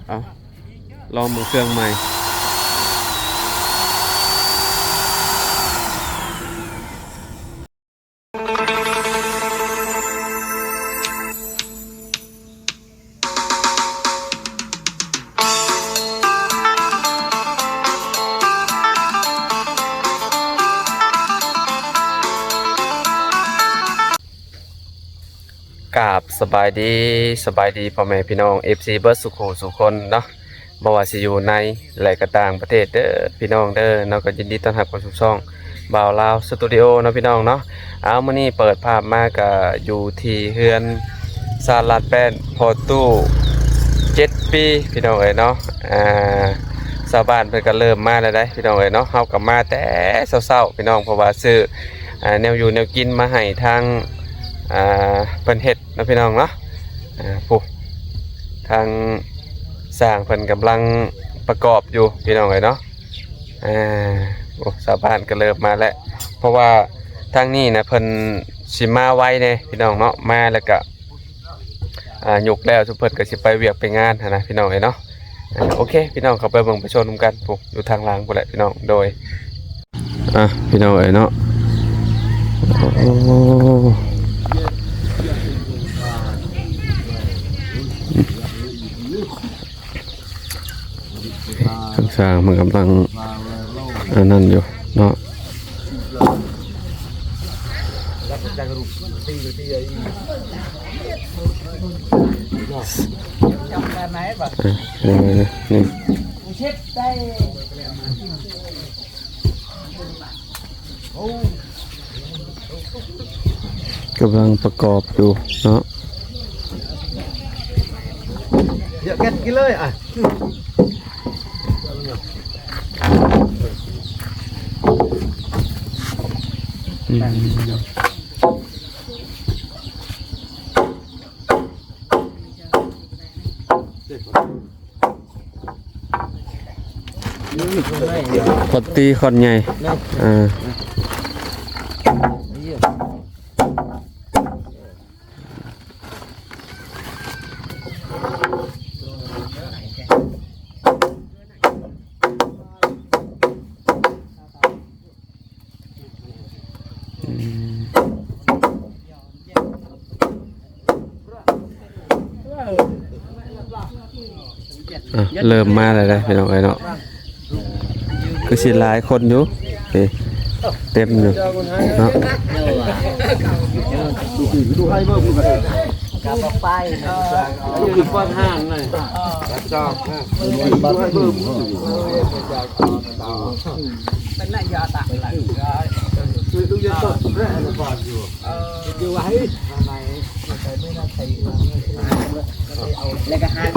ເອົາ ລອງເບິ່ງເຄື່ອງໃໝ່. ກາບສະບາຍດີ, ສະບາຍດີພໍ່ແມ່ພີ່ນ້ອງ ເອັຟຊີ ເບິດສູ່ຄູ່ສູ່ຄົນເນາະ. ບໍ່ວ່າຊິຢູ່ໃນ ແລະ ກໍຕ່າງປະເທດເດີພີ່ນ້ອງເດີເນາະ. ກໍຍິນດີຕ້ອນຮັບເຂົ້າສູ່ຊ່ອງບ່າວລາວສະຕູດິໂອເນາະພີ່ນ້ອງເນາະ. ເອົາ ມື້ນີ້ເປີດພາບມາກໍຢູ່ທີ່ເຮືອນຊານລາດແປ້ນພໍ່ຕູ້ ເຈັດປີພີ່ນ້ອງເອີຍເນາະ. ອ່າ ຊາວບ້ານເພິ່ນກໍເລີ່ມມາແລ້ວເດ້ພີ່ນ້ອງເອີຍເນາະ. ເຮົາກໍມາແຕ່ເຊົ້າໆ ພີ່ນ້ອງ ເພາະວ່າຊື້ ອ່າ ແນວຢູ່ແນວກິນມາໃຫ້ທາງ ອ່າ ເພິ່ນເຮັດ ເນາະພີ່ນ້ອງເນາະ. ອ່າ ຜູ້ ທາງຊ່າງເພິ່ນກຳລັງປະກອບຢູ່ພີ່ນ້ອງເອີຍເນາະ. ອ່າ ໂອ້ ຊາວບ້ານກໍເລີ່ມມາແລ້ວ ເພາະວ່າທາງນີ້ນະເພິ່ນຊິມາໄວແດ່ພີ່ນ້ອງເນາະ. ມາແລ້ວກະ ອ່າ ຍົກແລ້ວ ຊຸມເພິ່ນກໍຊິໄປວຽກໄປງານຫັ້ນນະພີ່ນ້ອງເອີຍເນາະ. ອ່າ ໂອເຄ ພີ່ນ້ອງເຂົ້າໄປເບິ່ງໄປຊົມນຳກັນ ຜູ້ ຢູ່ທາງຫຼັງພຸ້ນແຫຼະພີ່ນ້ອງ. ໂດຍ ອ່ະ ພີ່ນ້ອງເອີຍເນາະ ໂອ້ ທາງຊ່າງເພິ່ນກຳລັງອັນນັ້ນຢູ່ເນາະ. ອ່ະ ເອີ ນີ້ ກຳລັງປະກອບຢູ່ເນາະ. ຢາກແກັດກິນເລີຍ ອ່ະ ອືມ ຂອນຕີຂອນໃຫຍ່ ອ່າ ອືມ ອ່ະ ເລີ່ມມາແລ້ວເດ້ພີ່ນ້ອງເອີຍເນາະ. ຄືຊິຫຼາຍຄົນຢູ່ ນີ້ ເຕັມຢູ່ເນາະ. ແລ້ວກໍຫາ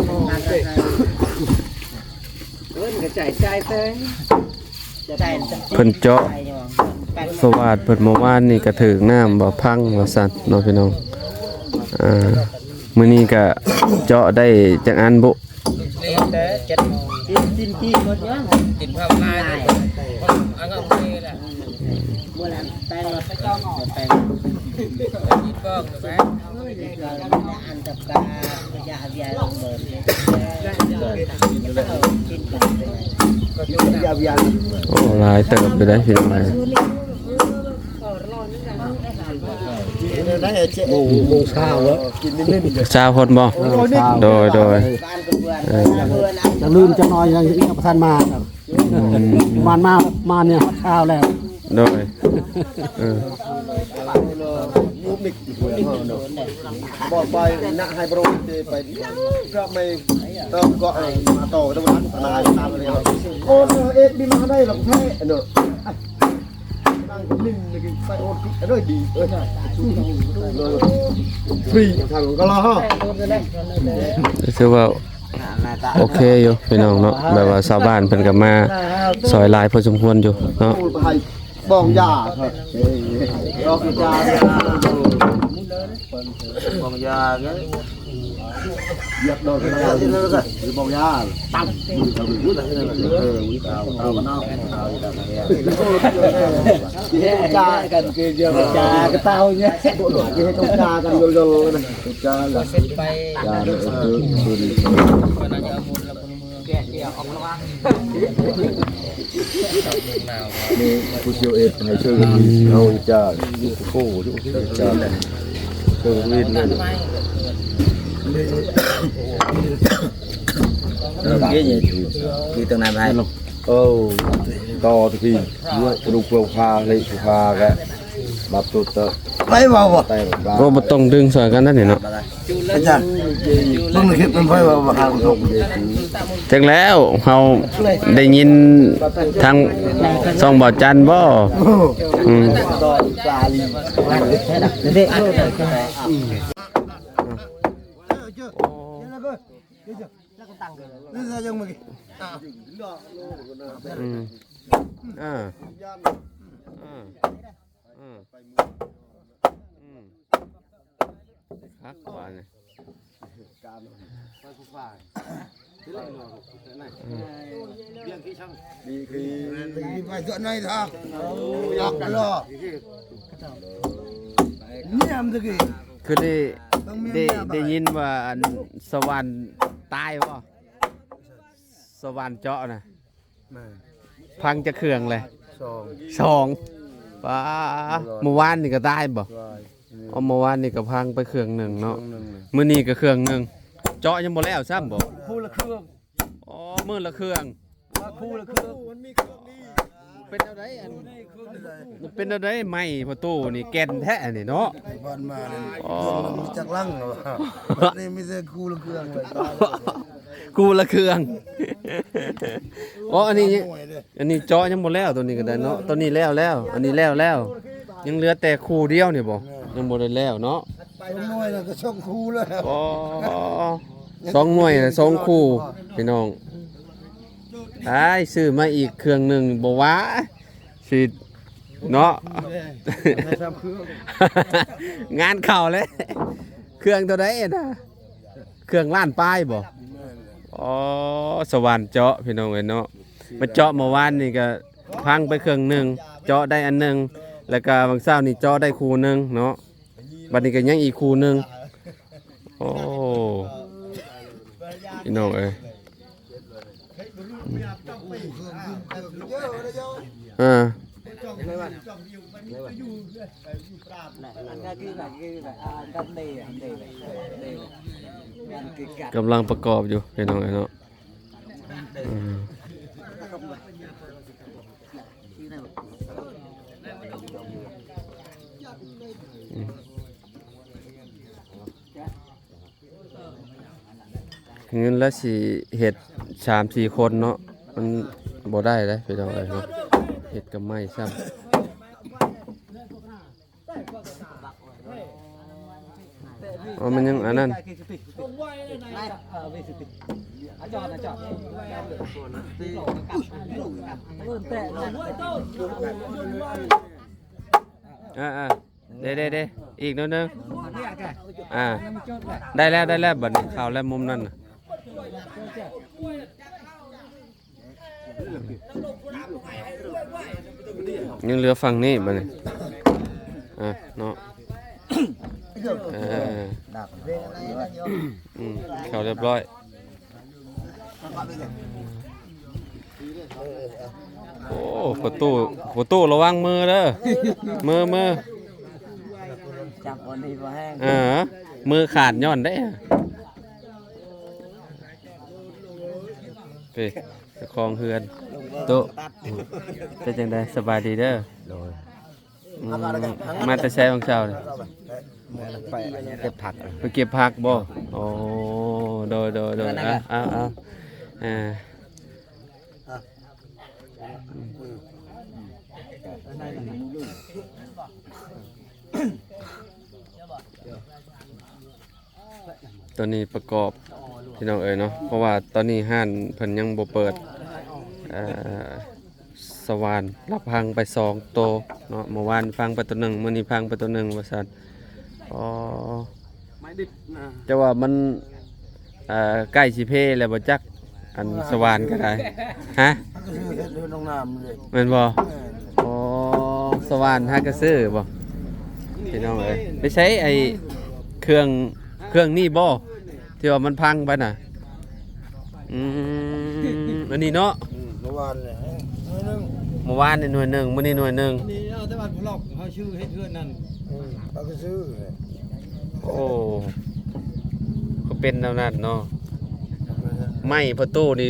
ເພິ່ນເຈາະ ສະຫວາດເພິ່ນເມື່ອວານນີ້ກໍຖືກນ້ຳບໍ່ພັງວ່າຊັ້ນເນາະພີ່ນ້ອງ. ອ່າ ມື້ນີ້ກໍເຈາະໄດ້ຈັກອັນບຸ? ໂອ້ ຫຼາຍເຕີບຢູ່ເດ້ພີ່ນ້ອງເອີຍ. ໂມງ ໂມງຊາວແລ້ວ ຊາວຄົນບໍ່? ໂດຍ ໂດຍ ເອີ ຈະລືມຈັກໜ້ອຍ ຍັງ ຍັງບໍ່ທັນມາ. ອືມ ປະມານມາ ມານີ້ຊາວແລ້ວ. ໂດຍ ເອີ ບອກໄປນະ ໃຫ້ໂບຣເຕໄປ ກໍໄມ່ຕ້ອງກໍມາຕໍ່ຕະວັນນາຍຕາມເລີຍ. ໂອ້ ເອັດບີມາໄດ້ລະແທ້ເນາະ. ນັ່ງໜຶ່ງນີ້ໄປໂອດເດີ ດີເອີຍ ຟຣີທາງກໍລະ ຖືວ່າໂອເຄຢູ່ພີ່ນ້ອງເນາະ. ແບບວ່າຊາວບ້ານເພິ່ນກໍມາຊ່ອຍຫຼາຍພໍສົມຄວນຢູ່ເນາະ. ບອກຢາ ບອກຢາ ບອກຢາ ຢາກດອກຢາ ບອກຢາ ຕັດ ເອີ ເອົາ ເອົາ ເອົາ ຈາກັນ ຄືຈາກະເຕົ້າເນຍ ຈາກັນ ຍົນໆ ນະ ຈາລະ ຈາລະ ເອີ ເອີ ເອີ ກໍໜ້າຈະເອົາໝົດລະ. ມີຜູ້ຊ່ວຍເຮັດໃຫ້ເຊີງເຮົາອີກຈ້າ ໂອ້ໂຫ ເຊີງວິນນັ້ນ ເອີ ເອີ ຕໍ່ຕະກີ້ ກະດູກເຟືອງພາ ເລະພາກະ ບັບຕຸດເຕີ ໃຜເວົ້າບໍ່? ໂອ້ ບໍ່ຕ້ອງດຶງຊ່ອຍກັນນັ້ນນີ້ເນາະ ອາຈານ ເບິ່ງໃນຄລິບ ມັນໃຜເວົ້າວ່າຫາກະທົງ ຈັກແລ້ວ ເຮົາໄດ້ຍິນທາງຊ່ອງບ່າວຈັນບໍ່? ອືມ ອືມ ເອີ ເອີ ອືມ ອືມ ຄັກວ່ານີ້ ອືມ ຄືໄປຕົວໃນທາງ ຢາກລອ ນີ້ມັນຕະກີ້ ຄືໄດ້ ໄດ້ ໄດ້ຍິນວ່າອັນສະຫວ່ານຕາຍບໍ່? ສະຫວ່ານເຈາະນະ ແມ່ນ ພັງຈັກເຄື່ອງແຫຼະ? ສອງ ສອງ ປາ ມື້ວານນີ້ກະຕາຍບໍ່? ຕາຍ ອືມ ອໍ ມື້ວານນີ້ກະພັງໄປເຄື່ອງໜຶ່ງເນາະ ເຄື່ອງໜຶ່ງ ມື້ນີ້ກະເຄື່ອງໜຶ່ງ ເຈາະຍັງບໍ່ແລ້ວຊ້ຳບໍ່? ຄົນລະເຄື່ອງ ອໍ ມື້ລະເຄື່ອງ ມາຄູ່ລະເຄື່ອງ ເປັນແນວໃດອັນ ເປັນແນວໃດ ໄມ້ພໍ່ຕູ້ນີ້ແກ່ນແທ້ນີ້ເນາະ ຜ່ານມານີ້ ອໍ ເດືອນມັນມີຈັກຫຼັງວະ ນີ້ມີແຕ່ຄູ່ລະເຄື່ອງເລີຍ ຄູ່ລະເຄື່ອງ ອໍ ອັນນີ້ ອັນນີ້ເຈາະຍັງບໍ່ແລ້ວ ໂຕນີ້ກະໄດ້ເນາະ ໂຕນີ້ແລ້ວແລ້ວ ອັນນີ້ແລ້ວແລ້ວ ຍັງເຫຼືອແຕ່ຄູ່ດຽວນີ້ບໍ່? ແມ່ນ ຍັງບໍ່ໄດ້ແລ້ວເນາະ ສອງໜ່ວຍລະກະສອງຄູ່ແລ້ວ ອໍ ສອງໜ່ວຍລະສອງຄູ່ ພີ່ນ້ອງ ອ້າຍ ຊື້ມາອີກເຄື່ອງໜຶ່ງບໍ່ວ່າ ຊິເນາະ ງານເຂົ້າເລີຍ ເຄື່ອງໂຕໃດນະ? ເຄື່ອງລ້ານປາຍບໍ່? ອໍ ສະຫວ່ານເຈາະ ພີ່ນ້ອງເອີຍເນາະ ມາເຈາະມື້ວານນີ້ກະພັງໄປເຄື່ອງໜຶ່ງ ເຈາະໄດ້ອັນໜຶ່ງ ລະກະຫວ່າງເຊົ້ານີ້ເຈາະໄດ້ຄູ່ໜຶ່ງເນາະ ບາດນີ້ກະຍັງອີກຄູ່ໜຶ່ງ ໂອ້ ພີ່ນ້ອງເອີຍ ອືມ ເອີ ກຳລັງປະກອບຢູ່ ພີ່ນ້ອງເອີຍເນາະ ອືມ ອືມ. ເງິນລະຊິເຮັດສາມສີ່ຄົນເນາະ ມັນບໍ່ໄດ້ເດ້ພີ່ນ້ອງເອີຍເນາະ ເຮັດກະໄມ້ຊ້ຳ ອໍ ມັນຍັງອັນນັ້ນ ອ່າໆ ເດ້ໆໆ ອີກໜ້ອຍໜຶ່ງ ອ່າ ໄດ້ແລ້ວ ໄດ້ແລ້ວ ບາດນີ້ເຂົ້າແລ້ວມຸມນັ້ນນະ ຍັງເຫຼືອຝັ່ງນີ້ບາດນີ້ ອ່າ ເນາະ ເອີ ອືມ ເຂົ້າຮຽບຮ້ອຍ. ໂອ້ ປະຕູ ປະຕູ ລະວັງມືເດີ ມື ມື ຈັບບໍ່ດີບໍ່ແຮງ ເອີ ມືຂາດຍ້ອນໄດ້ ເອີ ເຈົ້າຂອງເຮືອນ ໂຕະ ເປັນຈັ່ງໃດ ສະບາຍດີເດີ ໂດຍ. ອືມ ມາແຕ່ໃສຫວ່າງເຊົ້ານີ້? ໄປເກັບຜັກ ໄປເກັບຜັກບໍ່? ໂອ້ ໂດຍ ໂດຍ ໂດຍ ເອົາ ເອົາ ເອົາ ເອີ ຕອນນີ້ປະກອບ ພີ່ນ້ອງເອີຍເນາະ ເພາະວ່າຕອນນີ້ຮ້ານເພິ່ນຍັງບໍ່ເປີດ ເອີ ສະຫວ່ານລະພັງໄປສອງໂຕເນາະ ມື້ວານພັງໄປໂຕໜຶ່ງ ມື້ນີ້ພັງໄປໂຕໜຶ່ງວ່າຊັ້ນ ອໍ ແຕ່ວ່າມັນ ເອີ ໃກ້ຊິເພແລ້ວບໍ່ຈັກ ອັນສະຫວ່ານກະໄດ້ ຮະ ແມ່ນບໍ່? ອໍ ສະຫວ່ານຫາກະຊື້ບໍ່? ພີ່ນ້ອງເອີຍ ໄປໃຊ້ໄອ້ເຄື່ອງ ເຄື່ອງນີ້ບໍ່? ທີ່ວ່າມັນພັງໄປນະ ອືມ ອັນນີ້ເນາະ ອືມ ເມື່ອວານນີ້ໜ່ວຍໜຶ່ງ ເມື່ອວານນີ້ໜ່ວຍໜຶ່ງ ມື້ນີ້ໜ່ວຍໜຶ່ງ ອັນນີ້ເອົາແຕ່ບາດພະລັອກເຮົາຊື້ເຮັດເຮືອນນັ້ນ ອືມ ເຮົາກໍຊື້ ໂອ້ ກໍເປັນແນວນັ້ນເນາະ ໄມ້ພໍ່ຕູ້ນີ້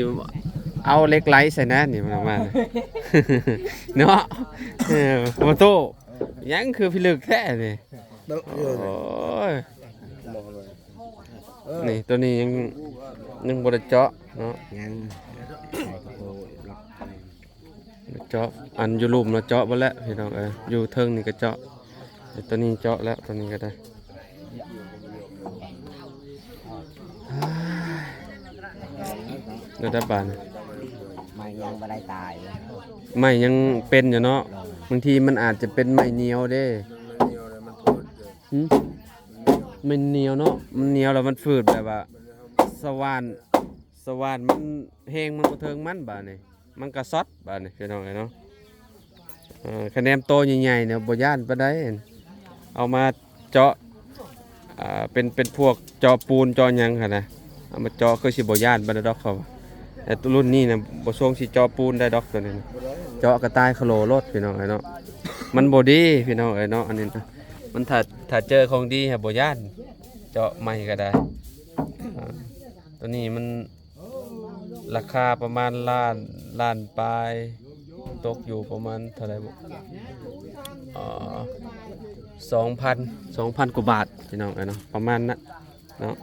ເອົາເຫຼັກໄຫຼໃສ່ນະນີ້ ປະມານ ເນາະ ເອີ ພໍ່ຕູ້ ຍັງຄືພິລຶກແທ້ນີ້ ໂອ້ຍ ນີ້ໂຕນີ້ຍັງ ຍັງບໍ່ໄດ້ເຈາະເນາະ ຍັງ ເຈາະ ອັນຢູ່ລຸ່ມລະເຈາະເບິດແລ້ວພີ່ນ້ອງເອີຍ ຢູ່ເທິງນີ້ກໍເຈາະ ແຕ່ໂຕນີ້ເຈາະແລ້ວ ໂຕນີ້ກໍໄດ້ ລະດັບບາດນີ້ ໄມ້ຍັງບໍ່ໄດ້ຕາຍ ໄມ້ຍັງເປັນຢູ່ເນາະ ບາງທີມັນອາດຈະເປັນໄມ້ໜຽວເດ້ ຫືມ ມັນໜຽວເນາະ ມັນໜຽວແລ້ວມັນຝືດ ແບບວ່າສະຫວ່ານ ສະຫວ່ານມັນແຮງມັນບໍ່ເຖິງມັນ ບາດນີ້ມັນກໍຊັອດ ບາດນີ້ພີ່ນ້ອງເອີຍເນາະ ເອີ ຄະແນນໂຕໃຫຍ່ໆນີ້ບໍ່ຢ້ານປານໃດ ເອົາມາເຈາະ ອ່າ ເປັນ ເປັນພວກເຈາະປູນເຈາະຫຍັງຫັ້ນນະ ເອົາມາເຈາະຄືຊິບໍ່ຢ້ານປານໃດດອກເຂົາວ່າ ແຕ່ລຸ້ນນີ້ນະບໍ່ຊົງຊິເຈາະປູນໄດ້ດອກ ໂຕນີ້ນະ ເຈາະກະຕ່າຍຄະໂຫຼໂລດ ພີ່ນ້ອງເອີຍເນາະ ມັນບໍ່ດີພີ່ນ້ອງເອີຍເນາະ ອັນນີ້ນະ ມັນຖ້າ ຖ້າເຈີຂອງດີຫາບໍ່ຢ້ານ ເຈາະໃໝ່ກໍໄດ້ ອ່າ ໂຕນີ້ມັນລາຄາປະມານລ້ານ ລ້ານປາຍ ຕົກຢູ່ປະມານເທົ່າໃດບໍ່ ເອີ ສອງພັນ ສອງພັນກວ່າບາດ ພີ່ນ້ອງເອີຍເນາະ ປະມານນັ້ນເນາະ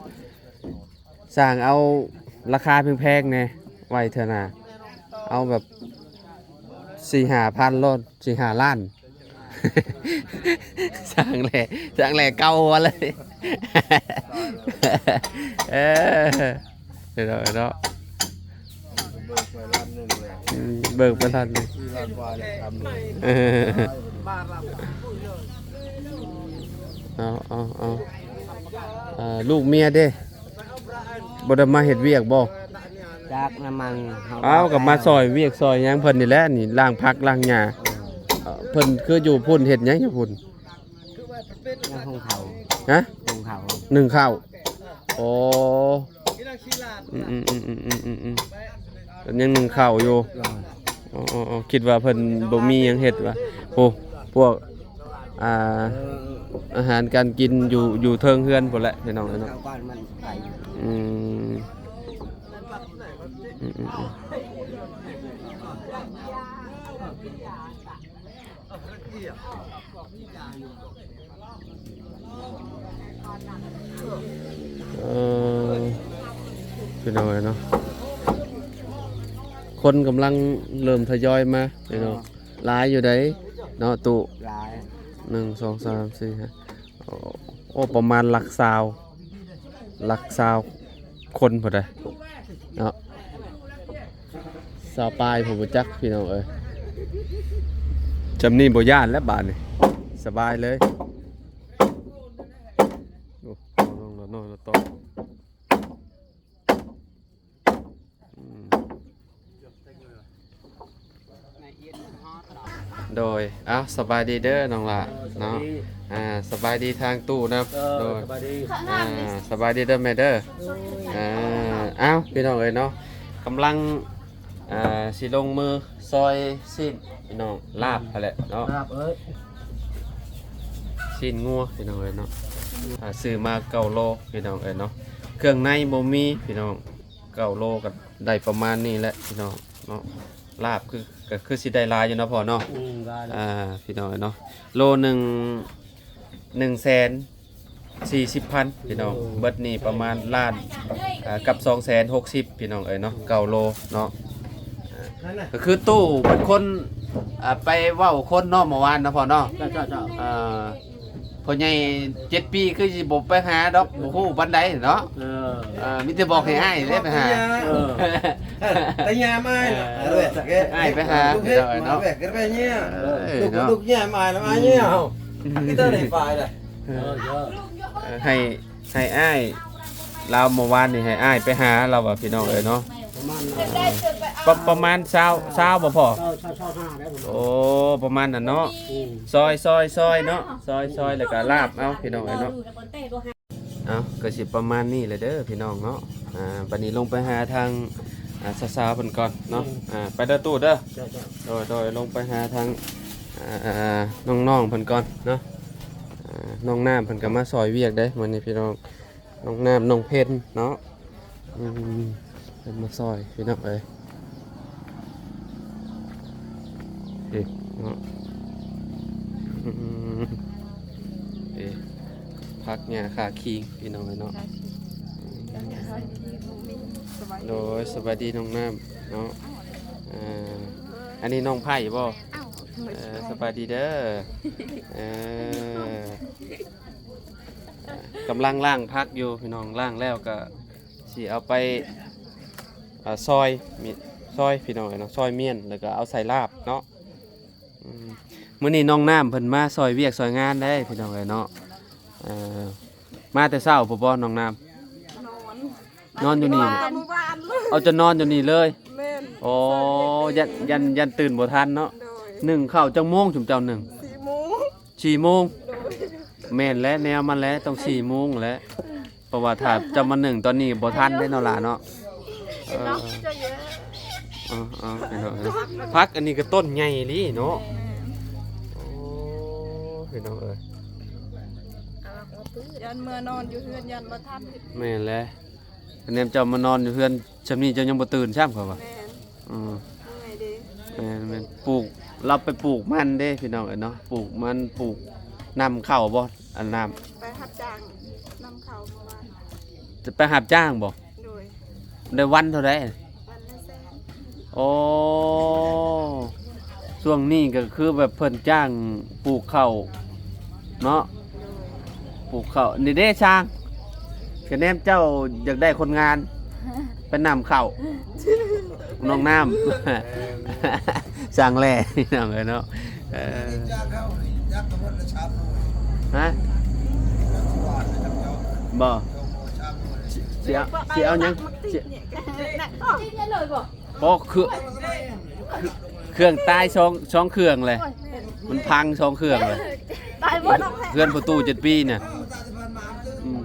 ຊ່າງເອົາລາຄາແພງໆແດ່ ໄວ້ເທື່ອໜ້າ ເອົາແບບສີ່ຫ້າພັນໂລດ ສີ່ຫ້າລ້ານ ສ້າງແຫຼ້ ສ້າງແຫຼ້ເກົ່າຫົວເລີຍ ເອີ ເນາະ ເນາະ ເບິ່ງໄປລ້ານໜຶ່ງແລ້ວ ອືມ ເບິ່ງໄປລ້ານໜຶ່ງ ສີ່ລ້ານປາຍແລ້ວ ເອີ ເອົາ ເອົາ ເອົາ ເອີ ລູກເມຍເດ້ ບໍ່ໄດ້ມາເຮັດວຽກບໍ່? ຈັກນຳມັນ ເອົາ ກໍມາຊ່ອຍວຽກຊ່ອຍຫຍັງເພິ່ນນີ້ແຫຼະ ນີ້ລ້າງຜັກລ້າງຫຍ້າ ເອີ ເອີ ເພິ່ນຄືຢູ່ພຸ້ນ ເຮັດຫຍັງຢູ່ພຸ້ນ? ຍັງຫຸງເຂົ້າ ຮະ? ຫຸງເຂົ້າ ໜຶ້ງເຂົ້າ ໂອ້ ອືມໆ ອືມໆ ເພິ່ນຍັງໜຶ້ງເຂົ້າຢູ່ ເອີ ອໍໆໆ ຄິດວ່າເພິ່ນບໍ່ມີຫຍັງເຮັດວ່າ ໂອ້ ພວກ ອ່າ ເອີ ອາຫານການກິນຢູ່ ຢູ່ເທິງເຮືອນພຸ້ນແຫຼະ ພີ່ນ້ອງເອີຍເນາະ ເຂົ້າບ້ານມັນໄກ ອືມ ອືມໆໆ ເອີ ພີ່ນ້ອງເອີຍເນາະ ຄົນກຳລັງເລີ່ມທະຍອຍມາພີ່ນ້ອງ ຫຼາຍຢູ່ໃດເນາະ ຕູ້ ຫຼາຍ ໜຶ່ງ ສອງ ສາມ ສີ່ ຫ້າ ໂອ້ ປະມານຫຼັກຊາວ ຫຼັກຊາວຄົນພຸ້ນໃດເນາະ ຊາວປາຍ ຜູ້ບໍ່ຈັກ ພີ່ນ້ອງເອີຍ ຈຳນີ້ບໍ່ຢ້ານແລ້ວບາດນີ້ ສະບາຍເລີຍ ໂອ້ ນ້ອງລະນ້ອຍລະຕ້ອງ ອືມ ໂດຍ ເອົ້າ ສະບາຍດີເດີນ້ອງຫຼ້າເນາະ ເອີ ສະບາຍດີ ອ່າ ສະບາຍດີທາງຕູ້ນຳ ເອີ ໂດຍ ສະບາຍດີ ອ່າ ສະບາຍດີເດີແມ່ເດີ ໂດຍ ອ່າ ເອົ້າ ພີ່ນ້ອງເອີຍເນາະ ກຳລັງ ອ່າ ຊິລົງມືຊອຍຊີ້ນ ພີ່ນ້ອງ ລາບຫັ້ນແຫຼະເນາະ ລາບເອີຍ ຊີ້ນງົວ ພີ່ນ້ອງເອີຍເນາະ ອ່າ ຊື້ມາເກົ້າໂລ ພີ່ນ້ອງເອີຍເນາະ ເຄື່ອງໃນບໍ່ມີ ພີ່ນ້ອງ ເກົ້າໂລກໍໄດ້ປະມານນີ້ແຫຼະ ພີ່ນ້ອງເນາະ ລາບຄື ກໍຄືຊິໄດ້ຫຼາຍຢູ່ເນາະພໍ່ເນາະ ອືມ ຫຼາຍ ອ່າ ພີ່ນ້ອງເອີຍເນາະ ໂລໜຶ່ງ ໜຶ່ງແສນສີ່ສິບພັນ ພີ່ນ້ອງ ໂອ້ ເບິດນີ້ປະມານລ້ານ ເອີ ກັບສອງແສນຫົກສິບ ພີ່ນ້ອງເອີຍເນາະ ເກົ້າໂລເນາະ ກໍຄືຕູ້ເປັນຄົນ ອ່າ ໄປເວົ້າຄົນເນາະ ເມື່ອວານເນາະພໍ່ເນາະ ເຈົ້າໆໆ ອ່າ ພໍ່ໃຫຍ່ເຈັດປີຄືຊິບໍ່ໄປຫາດອກ ບໍ່ຮູ້ປານໃດເນາະ ເອີ ເອີ ມີແຕ່ບອກໃຫ້ອ້າຍເດ້ໄປຫາ ເອີ ໄປຍາມອ້າຍ ເອີ ອ້າຍໄປຫາ ເອີ ເນາະ ເອີ ລູກຍາມອ້າຍນຳອ້າຍເນາະ ເອີ ໃຫ້ ໃຫ້ອ້າຍລາວ ເມື່ອວານນີ້ໃຫ້ອ້າຍໄປຫາລາວວ່າ ພີ່ນ້ອງເອີຍເນາະ ປະ ປະມານຊາວ ຊາວບໍ່ພໍ່? ຊາວ ຊາວຫ້າແລ້ວ ໂອ້ ປະມານນັ້ນເນາະ ອືມ ຊອຍ ຊອຍ ຊອຍເນາະ ຊອຍ ຊອຍ ແລ້ວກໍລາບເອົາ ພີ່ນ້ອງເອີຍເນາະ ເອົ້າ ກໍຊິປະມານນີ້ແຫຼະເດີພີ່ນ້ອງເນາະ ອ່າ ບັດນີ້ລົງໄປຫາທາງ ອ່ ສາວໆເພິ່ນກ່ອນເນາະ. ອືມ ອ່າ ໄປເດີຕູ້ເດີ. ເຈົ້າໆ ໂດຍໆ ລົງໄປຫາທາງ ອ່າ ນ້ອງໆເພິ່ນກ່ອນເນາະ. ອ່າ ນ້ອງນ້ຳເພິ່ນກໍມາຊ່ອຍວຽກເດ້ມື້ນີ້ພີ່ນ້ອງ. ນ້ອງນ້ຳ ນ້ອງເພັນເນາະ. ອືມ ເພິ່ນມາຊ່ອຍພີ່ນ້ອງເອີຍ. ເອີ ເນາະ ອືມ ເອີ ຜັກຫຍ້າຄາຄີງພີ່ນ້ອງເອີຍເນາະ. ໂດຍ ສະບາຍດີນ້ອງນ້ຳເນາະ. ເອີ ອັນນີ້ນ້ອງໄຜ່ບໍ່? ເອີ ສະບາຍດີເດີ. ເອີ ກຳລັງລ້າງຜັກຢູ່ພີ່ນ້ອງ. ລ້າງແລ້ວກໍຊິເອົາໄປ ອ່າ ຊອຍ ຊອຍພີ່ນ້ອງເອີຍເນາະ. ຊອຍມ້ຽນ ແລ້ວກໍເອົາໃສ່ລາບເນາະ. ອືມ ມື້ນີ້ນ້ອງນ້ຳເພິ່ນມາຊ່ອຍວຽກຊ່ອຍງານໄດ໋ພີ່ນ້ອງເອີຍເນາະ. ເອີ ມາແຕ່ເຊົ້າພຸ້ນບໍ່ນ້ອງນ້ຳ? ນອນ ນອນຢູ່ນີ້. ເອົາ ຈະນອນຢູ່ນີ້ເລີຍ? ແມ່ນ. ໂອ້ ຢ້ານ ຢ້ານ ຢ້ານຕື່ນບໍ່ທັນເນາະ. ໂດຍ ໜຶ້ງເຂົ້າຈັກໂມງ ຊຸມເຈົ້າໜຶ້ງ? ສີ່ໂມງ. ສີ່ໂມງ. ໂດຍ ແມ່ນແຫຼະ ແນວມັນແຫຼະ ຕ້ອງສີ່ໂມງແຫຼະ. ເພາະວ່າຖ້າເຈົ້າມາໜຶ້ງຕອນນີ້ບໍ່ທັນເດ້ເນາະຫຼາເນາະ. ເອີ ເນາະ ເຈົ້າເຍອະ. ເອີໆ ພີ່ນ້ອງເອີຍ ຜັກອັນນີ້ກໍຕົ້ນໃຫຍ່ອີ່ຫຼີເນາະ. ແມ່ນ. ໂອ້ ພີ່ນ້ອງເອີຍ ຢ້ານເມືອນອນຢູ່ເຮືອນ ຢ້ານບໍ່ທັນ. ແມ່ນແຫຼະ ແນມເຈົ້າມານອນຢູ່ເຮືອນຊ່ຳນີ້ ເຈົ້າຍັງບໍ່ຕື່ນຊ້ຳ ຂ້ອຍວ່າ. ແມ່ນ. ອືມ ເມື່ອຍເດ້. ແມ່ນໆ ປູກ ລາວໄປປູກມັນເດ້ພີ່ນ້ອງເອີຍເນາະ. ປູກມັນ ປູກນຳເຂົ້າບໍ່? ອັນນຳ ໄປຮັບຈ້າງນຳເຂົ້າເມື່ອວານ. ຈະໄປຮັບຈ້າງບໍ່? ໂດຍ. ໄດ້ວັນເທົ່າໃດ? ວັນລະແສນ. ໂອ້ ຊ່ວງນີ້ກໍຄືແບບເພິ່ນຈ້າງປູກເຂົ້າເນາະ. ໂດຍ. ປູກເຂົ້ານີ້ເດ້ຊ່າງ ກະແນມເຈົ້າຢາກໄດ້ຄົນງານໄປນຳເຂົ້າ. ນ້ອງນ້ຳ ຊ່າງແຫຼ້ພີ່ນ້ອງເອີຍເນາະ. ເອີ ຮະ ບໍ່ ຊິ ຊິເອົາ ຊິເອົາຫຍັງ? ຊິ ບໍ່ ເຄື່ອງ ເຄື່ອງຕາຍສອງ ສອງເຄື່ອງແຫຼະ. ມັນພັງສອງເຄື່ອງແຫຼະ. ຕາຍໝົດ. ເຮືອນພໍ່ຕູ້ເຈັດປີນະ. ອືມ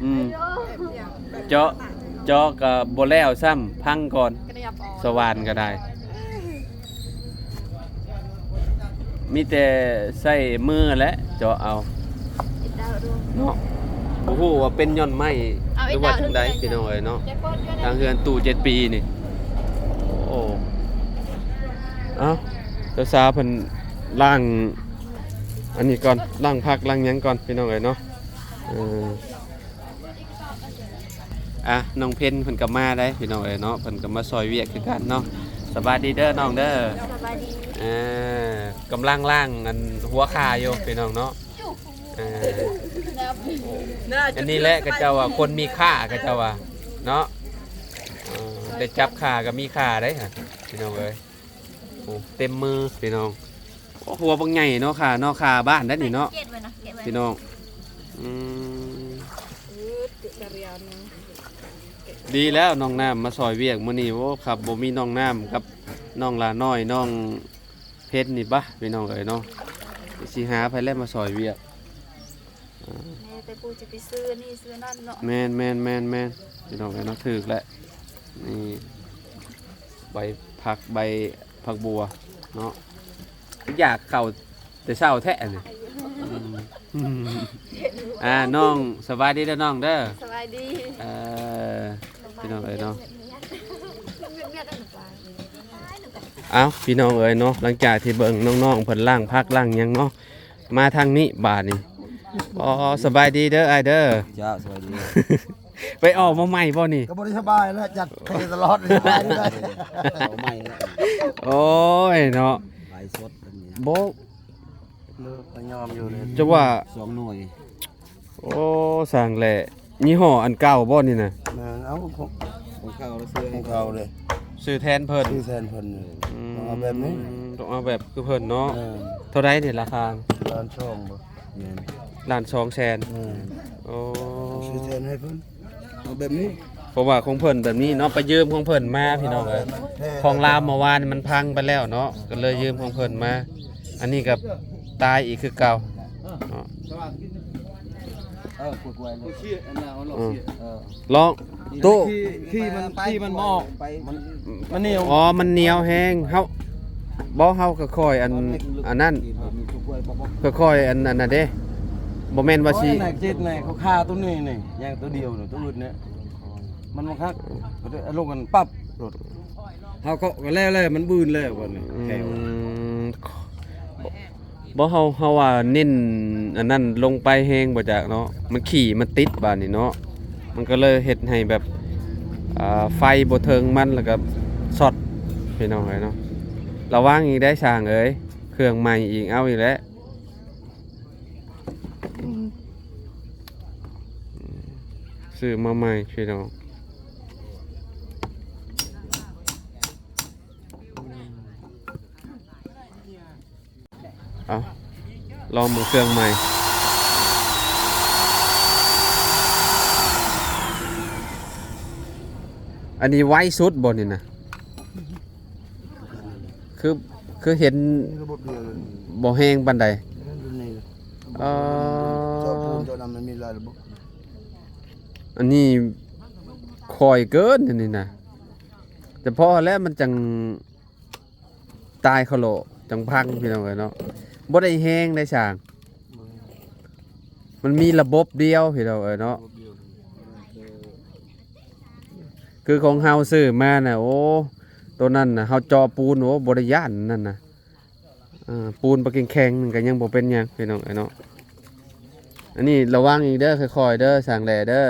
ອືມ ເຈາະ ເຈາະກໍບໍ່ແລ້ວຊ້ຳ ພັງກ່ອນ. ສະຫວ່ານກໍໄດ້ ມີແຕ່ໃຊ້ມືແຫຼະເຈາະເອົາເນາະ. ບໍ່ຮູ້ວ່າເປັນຍ້ອນໄມ້ ຫຼືວ່າຈັ່ງໃດ ພີ່ນ້ອງເອີຍເນາະ. ທາງເຮືອນຕູ້ເຈັດປີນີ້. ໂອ້ ເອົ້າ ສາວໆເພິ່ນລ້າງອັນນີ້ກ່ອນ ລ້າງຜັກລ້າງຫຍັງກ່ອນ ພີ່ນ້ອງເອີຍເນາະ. ເອີ ອ່ະ ນ້ອງເພັນເພິ່ນກໍມາໄດ໋ ພີ່ນ້ອງເອີຍເນາະ. ເພິ່ນກໍມາຊ່ອຍວຽກຄືກັນເນາະ. ສະບາຍດີເດີນ້ອງເດີ. ສະບາຍດີ. ເອີ ກຳລັງລ້າງອັນຫົວຂ່າຢູ່ ພີ່ນ້ອງເນາະ. ເອີ ອັນນີ້ແຫຼະ ເຂົາເຈົ້າວ່າຄົນມີຄ່າ ເຂົາເຈົ້າວ່າເນາະ. ເອີ ໄດ້ຈັບຂ່າກໍມີຄ່າໄດ໋ ພີ່ນ້ອງເອີຍ. ໂອ້ ເຕັມມືພີ່ນ້ອງ. ໂອ້ ຫົວບັກໃຫຍ່ເນາະ ຂ່າເນາະ ຂ່າບ້ານໄດ໋ນີ້ເນາະ ເກັບໄວ້ນະ ເກັບໄວ້ ພີ່ນ້ອງ. ອືມ ດີແລ້ວນ້ອງນ້ຳມາຊ່ອຍວຽກມື້ນີ້. ໂອ້ ຄັນບໍ່ມີນ້ອງນ້ຳກັບນ້ອງຫຼ້ານ້ອຍ ນ້ອງເພັນນີ້ບະ ພີ່ນ້ອງເອີຍເນາະ. ຊິຫາໃຜແລະມາຊ່ອຍວຽກ? ແມ່ນ ແຕ່ປູຈະໄປຊື້ອັນນີ້ຊື້ອັນນັ້ນເນາະ. ແມ່ນໆໆໆ ພີ່ນ້ອງເອີຍເນາະ. ຖືກແລ້ວ ນີ້ ໃບຜັກ ໃບຜັກບົວເນາະ. ຢາກເຂົ້າແຕ່ເຊົ້າແທ້ອັນນີ້. ອືມ ອ່າ ນ້ອງ ສະບາຍດີເດີນ້ອງເດີ. ສະບາຍດີ. ເອີ ພີ່ນ້ອງເອີຍເນາະ. ເອົ້າ ພີ່ນ້ອງເອີຍເນາະ ຫຼັງຈາກທີ່ເບິ່ງນ້ອງໆເພິ່ນລ້າງຜັກລ້າງຫຍັງເນາະ ມາທາງນີ້ບາດນີ້. ອໍ ສະບາຍດີເດີອ້າຍເດີ. ເຈົ້າ ສະບາຍດີ. ໄປອອກມາໃໝ່ບໍ່ນີ້? ກໍບໍ່ໄດ້ສະບາຍແລ້ວ ຈັດໄປຕະຫຼອດ ສະບາຍຢູ່ໄດ໋. ເອົາໃໝ່ແລ້ວ. ໂອ້ຍເນາະ ໄລສົດອັນນີ້ ບໍ່ ບໍ່ຍອມຢູ່ເລີຍ. ຈະວ່າສອງໜ່ວຍ. ໂອ້ ຊ່າງແຫຼະ. ຍີ່ຫໍ້ອັນເກົ່າບໍ່ນີ້ນະ? ແມ່ນ. ເອົາ ຂອງ ຂອງເກົ່າແລ້ວ ຊື້ໃຫ້ ຂອງເກົ່າເດ້ ຊື້ແທນເພິ່ນ ຊື້ແທນເພິ່ນ. ອືມ ຕ້ອງເອົາແບບນີ້ ຕ້ອງເອົາແບບຄືເພິ່ນເນາະ. ເອີ ເທົ່າໃດນີ້ລາຄາ? ລ້ານສອງບໍ່? ແມ່ນ ລ້ານສອງແສນ. ແມ່ນ. ໂອ້ ຊື້ແທນໃຫ້ເພິ່ນ ເອົາແບບນີ້ ເພາະວ່າຂອງເພິ່ນແບບນີ້ເນາະ ໄປຢືມຂອງເພິ່ນມາ ພີ່ນ້ອງເອີຍ. ຂອງລາວເມື່ອວານມັນພັງໄປແລ້ວເນາະ ກໍເລີຍຢືມຂອງເພິ່ນມາ. ອັນນີ້ກໍຕາຍອີກຄືເກົ່າເນາະ. ເອີ ອືມ ລອງ ໂຕະ ຂີ່ ຂີ່ມັນ ຂີ່ມັນບໍ່ອອກ ມັນ ມັນໜຽວ ອໍ ມັນໜຽວແຮງ. ເຮົາ ບໍ່ ເຮົາກໍຄ່ອຍອັນ ອັນນັ້ນ ຄ່ອຍອັນ ອັນນັ້ນເດ້ ບໍ່ແມ່ນວ່າຊິ ໂອ້ຍ ອັນນັ້ນເຈັດນີ້ ເຂົາຄາໂຕນີ້ນີ້ ຢ່າງໂຕດຽວນີ້ ໂຕອື່ນນີ້ ມັນບໍ່ຄັກ ເອົາລົງກັນປັບໂລດ ເຮົາເກາະກໍແລ້ວແລ້ວ ມັນບືນແລ້ວບັດນີ້ ອືມ ແຖວ ບໍ່ ເຮົາ ເຮົາວ່າເນັ້ນອັນນັ້ນລົງໄປແຮງບໍ່ຈັກເນາະ ມັນຂີ້ມັນຕິດບາດນີ້ເນາະ ມັນກໍເລີຍເຮັດໃຫ້ແບບ ອ່າ ໄຟບໍ່ເຖິງມັນ ແລ້ວກໍຊັອດ ພີ່ນ້ອງເອີຍເນາະ. ລະວັງອີກໄດ໋ຊ່າງເອີຍ ເຄື່ອງໃໝ່ອີກ ເອົາອີກແລ້ວ ຊື້ມາໃໝ່ພີ່ນ້ອງ. ເອົາ ລອງເບິ່ງເຄື່ອງໃໝ່ ອັນນີ້ໄວສຸດບໍ່ນີ້ນະ? ຄື ຄືເຫັນ ນີ້ລະບົບດຽວເລີຍ ບໍ່ແຮງປານໃດ ແມ່ນຢູ່ນີ້ ເອີ ເຈາະປູນເຈາະນ້ຳ ມັນມີຫຼາຍລະບົບ ອັນນີ້ຄ່ອຍເກີນ ອັນນີ້ນະ ຈະພໍແລ້ວມັນຈັ່ງ ຕາຍຄະໂລະ ຈັ່ງພັງ ພີ່ນ້ອງເອີຍເນາະ ບໍ່ໄດ້ແຮງໄດ໋ຊ່າງ ມັນມີລະບົບດຽວ ພີ່ນ້ອງເອີຍເນາະ ຄືຂອງເຮົາຊື້ມານະ ໂອ້ ໂຕນັ້ນນະ ເຮົາເຈາະປູນ ໂອ້ ບໍ່ໄດ້ຢ້ານນັ້ນນະ ເອີ ປູນປະແຂງໆ ມັນກໍຍັງບໍ່ເປັນຫຍັງ ພີ່ນ້ອງເອີຍເນາະ. ອັນນີ້ລະວັງອີກເດີ ຄ່ອຍໆເດີ ຊ່າງແຫຼເດີ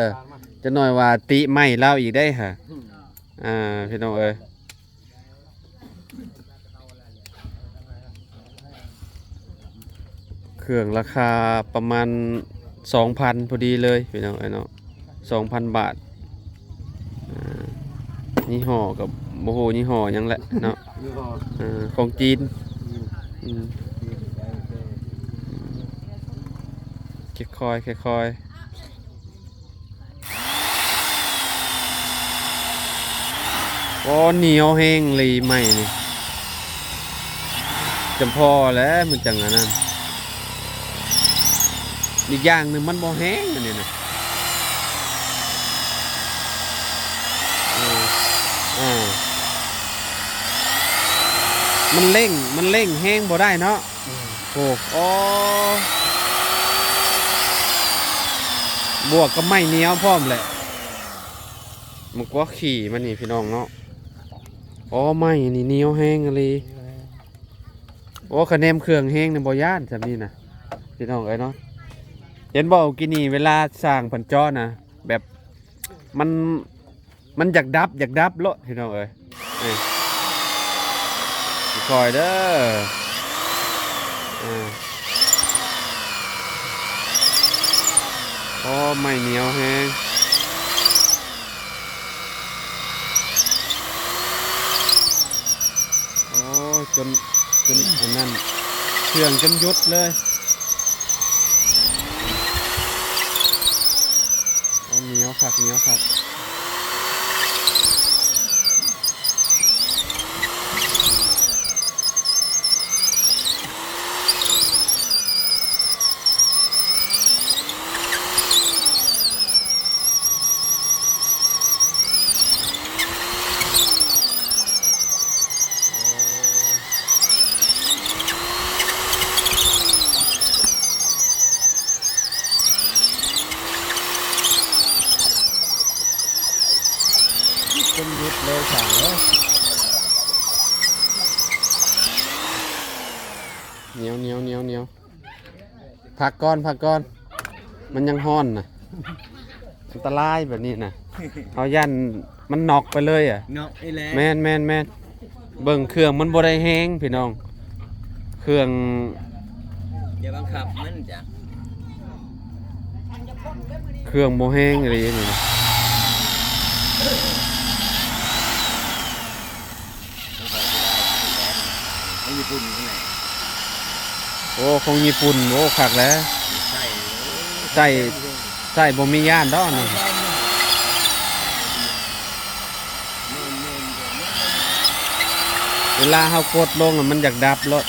ຈັກໜ້ອຍວ່າຕິໄມ້ລາວອີກໄດ໋ຫະ ອ່າ ພີ່ນ້ອງເອີຍ. ເຄື່ອງລາຄາປະມານສອງພັນພໍດີເລີຍ ພີ່ນ້ອງເອີຍເນາະ ສອງພັນບາດ ອ່າ ຍີ່ຫໍ້ກໍບໍ່ຮູ້ຍີ່ຫໍ້ຫຍັງແຫຼະເນາະ ຍີ່ຫໍ້ ເອີ ຂອງຈີນ ອືມ ອືມ ຄ່ອຍໆ ຄ່ອຍໆ. ໂອ້ ໜຽວແຮງອີ່ຫຼີໄມ້ນີ້ ຈຳພໍແຫຼະ ມັນຈັ່ງອັນນັ້ນ ອີກຢ່າງໜຶ່ງມັນບໍ່ແຮງອັນນີ້ນະ ເອີ ເອີ ມັນເລັ່ງ ມັນເລັ່ງແຮງບໍ່ໄດ້ເນາະ. ອືມ ໂອ້ ໂອ້ ບວກກັບໄມ້ໜຽວພ້ອມແຫຼະ ມັນກວ່າຂີ່ມັນນີ້ພີ່ນ້ອງເນາະ ອໍ ໄມ້ນີ້ໜຽວແຮງອີ່ຫຼີ ໂອ້ ຄະແນນເຄື່ອງແຮງນີ້ບໍ່ຢ້ານຊ່ຳນີ້ນະ ພີ່ນ້ອງເອີຍເນາະ ເຫັນບໍ່ ກີ້ນີ້ເວລາຊ່າງເພິ່ນເຈາະນະ ແບບ ມັນ ມັນຢາກດັບ ຢາກດັບໂລດ ພີ່ນ້ອງເອີຍ ນີ້ ຄ່ອຍເດີ ເອີ ໂອ້ ໄມ້ໜຽວແຮງ ໂອ້ ຈົນ ຈົນອັນນັ້ນ ເຄື່ອງຈົນຢຸດເລີຍ. ໂອ້ ໜຽວຄັກ ໜຽວຄັກ ຈົນຢຸດເລີຍ ຊ່າງເອີຍ ໜຽວ ໜຽວ ໜຽວ ໜຽວ. ພັກກ່ອນ ພັກກ່ອນ ມັນຍັງຮ້ອນນະ ອັນຕະລາຍແບບນີ້ນະ ເຮົາຢ້ານມັນນັອກໄປເລີຍອະ ນັອກອີ່ແຫຼະ ແມ່ນໆໆ ເບິ່ງເຄື່ອງມັນບໍ່ໄດ້ແຮງພີ່ນ້ອງ ເຄື່ອງ ຢ່າບັງຄັບມັນຈ້ະ ເຄື່ອງບໍ່ແຮງອີ່ຫຼີນີ້. ຂອງຍີ່ປຸ່ນພຸ້ນແຫຼະ ໂອ້ ຂອງຍີ່ປຸ່ນ ໂອ້ ຄັກແຫຼະ ໃຊ້ ໃຊ້ ໃຊ້ບໍ່ມີຢ້ານດອກນີ້ ເວລາເຮົາກົດລົງແລ້ວມັນຢາກດັບໂລດ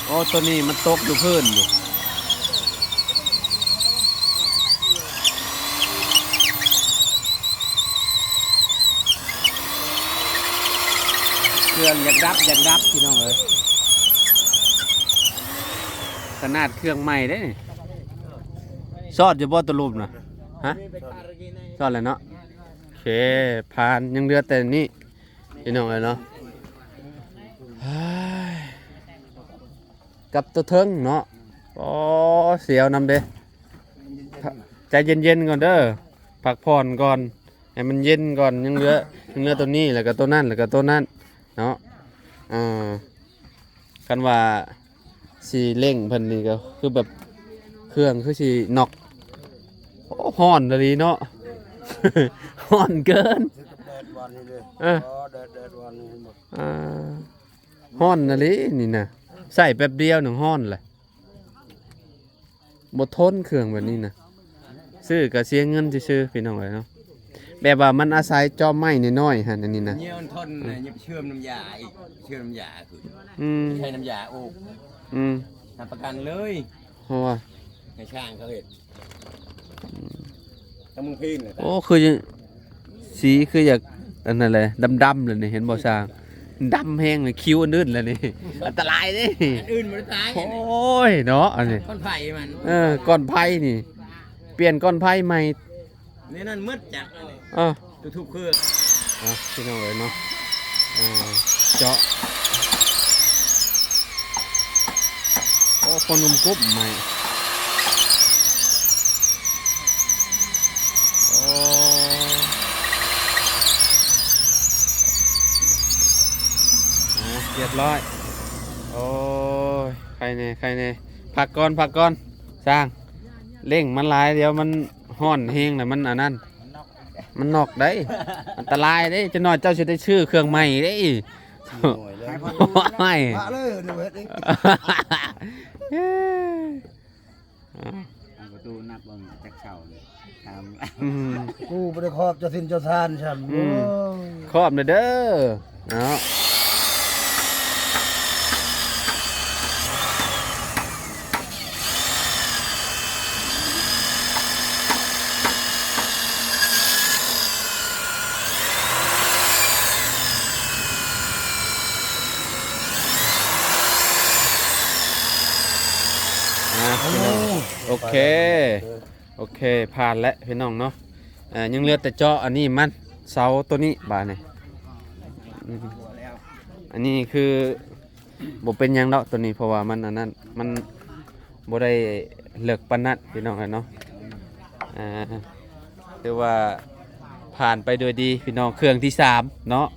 ເອີ. ໂອ້ ໂຕນີ້ມັນຕົກຢູ່ພື້ນຢູ່ ເຄື່ອງຢາກດັບ ຢາກດັບ ພີ່ນ້ອງເອີຍ ຂະໜາດເຄື່ອງໃໝ່ເດ້ນີ້. ຊອດຢູ່ບໍ່ໂຕລຸ່ມນະ? ຮະ? ຊອດແລ້ວເນາະ. ໂອເຄ ຜ່ານ ຍັງເຫຼືອແຕ່ນີ້ ພີ່ນ້ອງເອີຍເນາະ. ກັບຕົວເທິງເນາະ. ອໍ ສຽວນຳເດ້. ໃຈເຢັນໆກ່ອນເດີ ພັກຜ່ອນກ່ອນ ໃຫ້ມັນເຢັນກ່ອນ. ຍັງເຫຼືອ ຍັງເຫຼືອໂຕນີ້ ແລ້ວກໍໂຕນັ້ນ ແລ້ວກໍໂຕນັ້ນເນາະ. ອ່າ ຄັນວ່າຊິເລັ່ງເພິ່ນນີ້ກໍຄືແບບເຄື່ອງຄືຊິນັອກ. ໂອ້ ຮ້ອນອີ່ຫຼີເນາະ ຮ້ອນເກີນ. ເອີ ແດດ ແດດ ຮ້ອນນີ້ ເຫັນບໍ່? ອ່າ ຮ້ອນອີ່ຫຼີນີ້ນະ ໃຊ້ແປັບດຽວໜຶ່ງຮ້ອນແຫຼະ ບໍ່ທົນເຄື່ອງແບບນີ້ນະ. ຊື້ກໍເສຍເງິນຊື່ໆ ພີ່ນ້ອງເອີຍເນາະ. ແບບວ່າມັນອາໄສຈອມໄມ້ນ້ອຍໆຫັ້ນ ອັນນີ້ນະ ເຍມັນທົນນະ. ອືມ ຢ່າໄປເຊື່ອມນ້ຳຢາອີກ ເຊື່ອມນ້ຳຢາຄື ອືມ ໃຊ້ນ້ຳຢາໂອກ ອືມ ຮັບປະກັນເລີຍ ເພາະວ່າໃຫ້ຊ່າງເຂົາເຮັດ ອືມ ແຕ່ມຶງພີນແຫຼະ. ໂອ້ ຄື ສີຄືຢາກອັນນັ້ນແຫຼະ ດຳໆແລ້ວນີ້ ເຫັນບໍ່ຊ່າງ? ດຳແຮງເລີຍ ຄິວອັນອື່ນແລ້ວນີ້ ອັນຕະລາຍເດ້. ອັນອື່ນບໍ່ໄດ້ຕາຍ. ໂອ້ຍເນາະ ອັນນີ້ ກ້ອນໄຟມັນ ເອີ ກ້ອນໄຟນີ້ ປ່ຽນກ້ອນໄຟໃໝ່ ໃນນັ້ນໝົດຈັກອັນນີ້ ເອີ ທຸກໆເຄື່ອງ. ອ່ະ ພີ່ນ້ອງເອີຍເນາະ ເຈາະ. ໂອ້ ຄົນກຸບໃໝ່. ໂອ້ ອ່າ ຮຽບຮ້ອຍ. ໂອ້ຍ ໄຄແດ່ ໄຄແດ່. ພັກກ່ອນ ພັກກ່ອນ ຊ່າງ. ເລັ່ງມັນຫຼາຍ ດຽວມັນຮ້ອນແຮງແລ້ວມັນອັນນັ້ນ ມັນນັອກໄດ໋ ອັນຕະລາຍເດ້. ຈັກໜ້ອຍເຈົ້າຊິໄດ້ຊື້ເຄື່ອງໃໝ່ເດ້. ໂອ້ຍ ພະເລີຍເຮັດເອງ. ເອີ ເອົາປະຕູນັບເບິ່ງຈັກເຊົ້ານີ້ ຖາມ. ອືມ ກູບໍ່ໄດ້ຂອບເຈົ້າຖິ່ນເຈົ້າຖານຊ້ຳ. ອືມ ໂອ້ຍ ຂອບແດ່ເດີ. ເນາະ ອ່າ ພີ່ນ້ອງ ໂອເຄ ໂອເຄ ຜ່ານແລ້ວພີ່ນ້ອງເນາະ. ອ່າ ຍັງເຫຼືອແຕ່ເຈາະອັນນີ້ມັນ ເສົາໂຕນີ້ບາດນີ້. ອືມ ອັນນີ້ຄືບໍ່ເປັນຫຍັງດອກໂຕນີ້ ເພາະວ່າມັນອັນນັ້ນ ມັນບໍ່ໄດ້ເລິກປານນັ້ນພີ່ນ້ອງເອີຍເນາະ. ອ່າ ຖືວ່າຜ່ານໄປໂດຍດີພີ່ນ້ອງ. ເຄື່ອງທີສາມເນາະ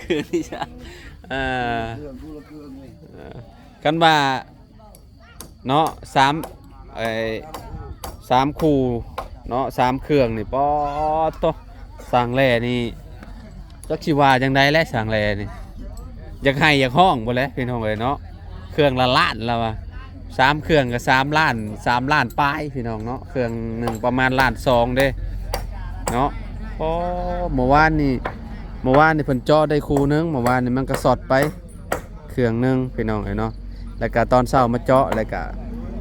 ເຄື່ອງທີສາມ. ເອີ ຄັນວ່າ ເນາະ ສາມ ເອີ ສາມຄູ່ເນາະ ສາມເຄື່ອງນີ້ ປາດໂທ້ ຊ່າງແຫຼ່ນີ້ ຈັກຊິວ່າຈັ່ງໃດແຫຼະ ຊ່າງແຫຼ່ນີ້ ຢາກໄຫ້ຢາກຮ້ອງພຸ້ນແຫຼະພີ່ນ້ອງເອີຍເນາະ. ເຄື່ອງລະລ້ານລະວ່າ ສາມເຄື່ອງກໍສາມລ້ານ ສາມລ້ານປາຍພີ່ນ້ອງເນາະ. ເຄື່ອງໜຶ່ງປະມານລ້ານສອງເດ້ເນາະ. ໂອ້ ເມື່ອວານນີ້ ເມື່ອວານນີ້ເພິ່ນເຈາະໄດ້ຄູ່ໜຶ່ງ ເມື່ອວານນີ້ມັນກໍຊັອດໄປ ເຄື່ອງໜຶ່ງພີ່ນ້ອງເອີຍເນາະ. ແລ້ວກະຕອນເຊົ້າມາເຈາະ ແລ້ວກະ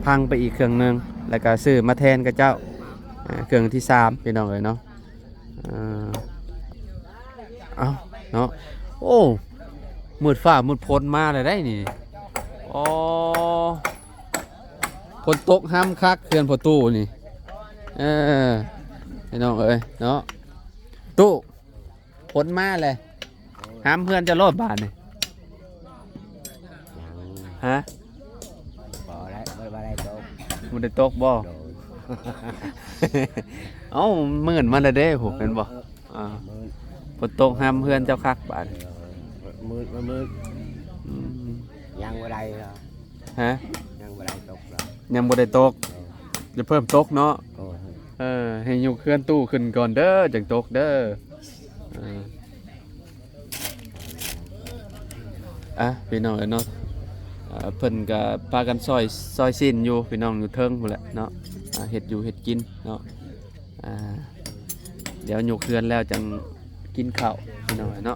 ພັງໄປອີກເຄື່ອງໜຶ່ງ ແລ້ວກະຊື້ມາແທນເຂົາເຈົ້າ ອ່າ ເຄື່ອງທີສາມພີ່ນ້ອງເອີຍເນາະ. ອ່າ ເອົ້າເນາະ ໂອ້ ມືດຟ້າມືດຝົນມາແລ້ວໄດ໋ນີ້. ອໍ ຝົນຕົກຫ້ຳຄັກເຮືອນພໍ່ຕູ້ນີ້. ເອີ ພີ່ນ້ອງເອີຍເນາະ ຕູ້ ຝົນມາແລ້ວ ຫ້ຳເຮືອນເຈົ້າໂລດບາດນີ້. ຍັງ ຮະ? ບໍ່ໄດ້ ບໍ່ໄດ້ຕົກ ບໍ່ໄດ້ຕົກບໍ່? ໂດຍ ເອົ້າ ມື່ນມາແລ້ວເດ້ ເຫັນບໍ່? ເອີ ອ່າ ມື້ ຝົນຕົກຫ້ຳເຮືອນເຈົ້າຄັກບາດນີ້. ເອີ ມືດ ມັນມືດ ອືມ ຍັງບໍ່ໄດ້. ຮະ? ຍັງບໍ່ໄດ້ຕົກດອກ ຍັງບໍ່ໄດ້ຕົກ ເອີ ຢ່າເພີ່ມຕົກເນາະ. ໂອ້ ເອີ ໃຫ້ຍົກເຮືອນຕູ້ຂຶ້ນກ່ອນເດີ ຈັ່ງຕົກເດີ. ເອີ ອ່ະ ພີ່ນ້ອງເອີຍເນາະ ເອີ ເພິ່ນກະພາກັນຊອຍ ຊອຍຊີ້ນຢູ່ ພີ່ນ້ອງຢູ່ເທິງພຸ້ນແຫຼະເນາະ ອ່າ ເຮັດຢູ່ເຮັດກິນເນາະ. ອ່າ ດຽວຍົກເຮືອນແລ້ວຈັ່ງກິນເຂົ້າ ພີ່ນ້ອງເນາະ.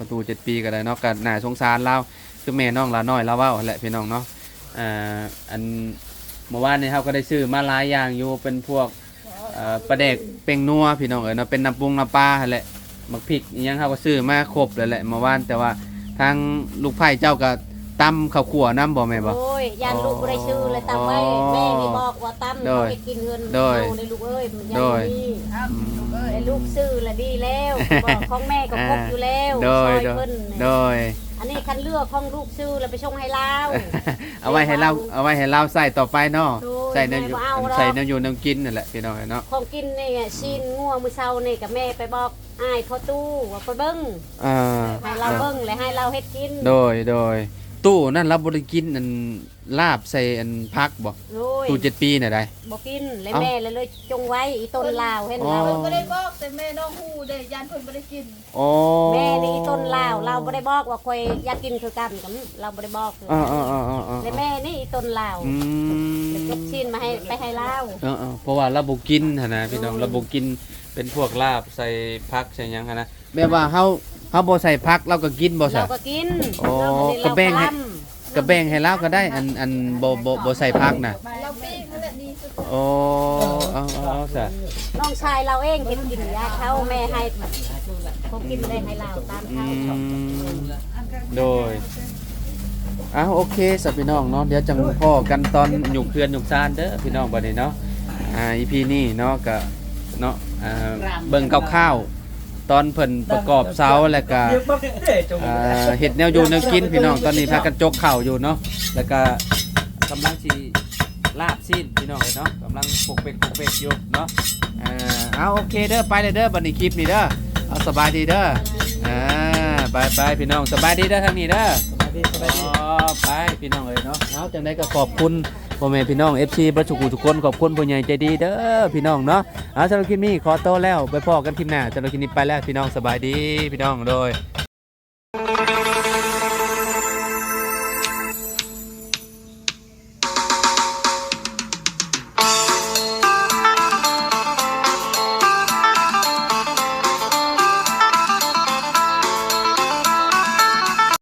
ປະຕູເຈັດປີກໍໄດ້ເນາະ ກໍໜ້າສົງສານລາວ ຄືແມ່ນ້ອງຫຼ້ານ້ອຍລາວເວົ້າຫັ້ນແຫຼະພີ່ນ້ອງເນາະ. ອ່າ ອັນ ເມື່ອວານນີ້ເຮົາກໍໄດ້ຊື້ມາຫຼາຍຢ່າງຢູ່ ເປັນພວກ ເອີ ປາແດກແປ້ງນົວພີ່ນ້ອງເອີຍເນາະ ເປັນນ້ຳປຸງນ້ຳປາຫັ້ນແຫຼະ ໝາກພິກອີ່ຫຍັງເຮົາກໍຊື້ມາຄົບແລ້ວແຫຼະເມື່ອວານ. ແຕ່ວ່າທາງລູກໃພ້ເຈົ້າກໍຕຳເຂົ້າຂົ້ວນຳບໍ່ແມ່ນບໍ່? ໂອ້ຍ ຢ້ານລູກບໍ່ໄດ້ຊື້ແລ້ວຕຳໄວ້. ອໍ ແມ່ນີ້ບອກວ່າຕຳ ໂດຍ ເຮັດກິນເຮືອນ ໂດຍ ເຮົາເດ້ລູກເອີຍ ມັນຍັງ ໂດຍ ມີ ອືມ ແຕ່ລູກຊື້ລະດີແລ້ວ ບອກຂອງແມ່ກໍຄົບຢູ່ແລ້ວ ໂດຍ ຊ່ອຍເພິ່ນ ໂດຍ ອັນນີ້ຄັນເຫຼືອຂອງລູກຊື້ແລ້ວໄປສົ່ງໃຫ້ລາວ ເອົາໄວ້ໃຫ້ລາວ ເອົາໄວ້ໃຫ້ລາວໃຊ້ຕໍ່ໄປເນາະ ໂດຍ ໃຊ້ແນວຢູ່ ແມ່ບໍ່ເອົາດອກ ໃຊ້ແນວຢູ່ແນວກິນນັ້ນແຫຼະພີ່ນ້ອງເອີຍເນາະ. ຂອງກິນນີ້ ຊີ້ນງົວມື້ເຊົ້ານີ້ກໍແມ່ໄປບອກອ້າຍພໍ່ຕູ້ວ່າໄປເບິ່ງ ອ່າ ໃຫ້ລາວເບິ່ງ ແລະໃຫ້ລາວເຮັດກິນ ໂດຍ ໂດຍ. ຕູ້ນັ້ນລາວບໍ່ໄດ້ກິນອັນລາບໃສ່ອັນຜັກບໍ່? ໂດຍ ຕູ້ເຈັດປີນະໄດ໋ ບໍ່ກິນ ແລ້ວ ເອົ້າ ແມ່ລະເລີຍຈົ່ງໄວ້ ອີ່ຕົນລາວເຫັນ ອໍ ລາວ ເພິ່ນບໍ່ໄດ້ບອກ ແຕ່ແມ່ນ້ອງຮູ້ເດ້ ຢ້ານເພິ່ນບໍ່ໄດ້ກິນ. ອໍ ແມ່ນີ້ອີ່ຕົນລາວ ລາວບໍ່ໄດ້ບອກວ່າຂ້ອຍຢາກກິນຄືກັນ ກໍລາວບໍ່ໄດ້ບອກຄືກັນ ເອີໆໆໆໆ ແລະແມ່ນີ້ອີ່ຕົນລາວ ອືມ ແລະຈົກຊີ້ນມາໃຫ້ ໄປໃຫ້ລາວ ເອີໆ ເພາະວ່າລາວບໍ່ກິນຫັ້ນນະພີ່ນ້ອງ ໂດຍ ລາວບໍ່ກິນເປັນພວກລາບໃສ່ຜັກໃສ່ຫຍັງຫັ້ນນະ ແບບວ່າເຮົາ ເຮົາບໍ່ໃສ່ຜັກລາວກໍກິນບໍ່ຊະ? ລາວກໍກິນ ອໍ ລາວກໍແບ່ງໃຫ້ ລາວກໍແບ່ງໃຫ້ລາວກໍໄດ້ ອັນ ອັນບໍ່ ບໍ່ ບໍ່ໃສ່ຜັກນະ ລາວປີ້ງຫັ້ນແຫຼະດີສຸດ. ອໍ ເອົາໆໆຊະ ນ້ອງຊາຍລາວເອງເຮັດກິນຢາເຂົາ ແມ່ໃຫ້ ເຂົາກິນໄດ້ໃຫ້ລາວຕາມເຂົາ ອືມ ໂດຍ. ອ້າວ ໂອເຄຊະພີ່ນ້ອງເນາະ ດຽວຈັ່ງພໍ້ກັນຕອນຍົກເຮືອນຍົກຊານເດີພີ່ນ້ອງ ບັດນີ້ເນາະ. ອ່າ ອີພີນີ້ເນາະ ກະເນາະ ອ່າ ເບິ່ງຄ່າວໆ ຕອນເພິ່ນປະກອບເສົາ ແລ້ວກະ ອ່າ ເຮັດແນວຢູ່ແນວກິນພີ່ນ້ອງ. ຕອນນີ້ພາກັນຈົກເຂົ້າຢູ່ເນາະ ແລ້ວກະກຳລັງຊິລາບຊີ້ນພີ່ນ້ອງເອີຍເນາະ ກຳລັງປົກເປັກປົກເປັກຢູ່ເນາະ. ອ່າ ເອົາ ໂອເຄເດີ ໄປແລ້ວເດີ ບັດນີ້ຄລິບນີ້ເດີ ເອົາ ສະບາຍດີເດີ. ອ່າ ໄປໆ ພີ່ນ້ອງ ສະບາຍດີເດີ ທາງນີ້ເດີ ສະບາຍດີ ສະບາຍດີ. ອໍ ໄປພີ່ນ້ອງເອີຍເນາະ. ເອົາ ຈັ່ງໃດກໍຂອບຄຸນພໍ່ແມ່ພີ່ນ້ອງ ເອັຟຊີ ເບິດສູ່ຜູ້ທຸກຄົນ ຂອບຄຸນຜູ້ໃຫຍ່ໃຈດີເດີພີ່ນ້ອງເນາະ. ເອົາ ສຳລັບຄລິບນີ້ຂໍໂຕແລ້ວ ໄປພໍ້ກັນຄລິບໜ້າ. ສຳລັບຄລິບນີ້ໄປແລ້ວພີ່ນ້ອງ ສະບາຍດີພີ່ນ້ອງ ໂດຍ.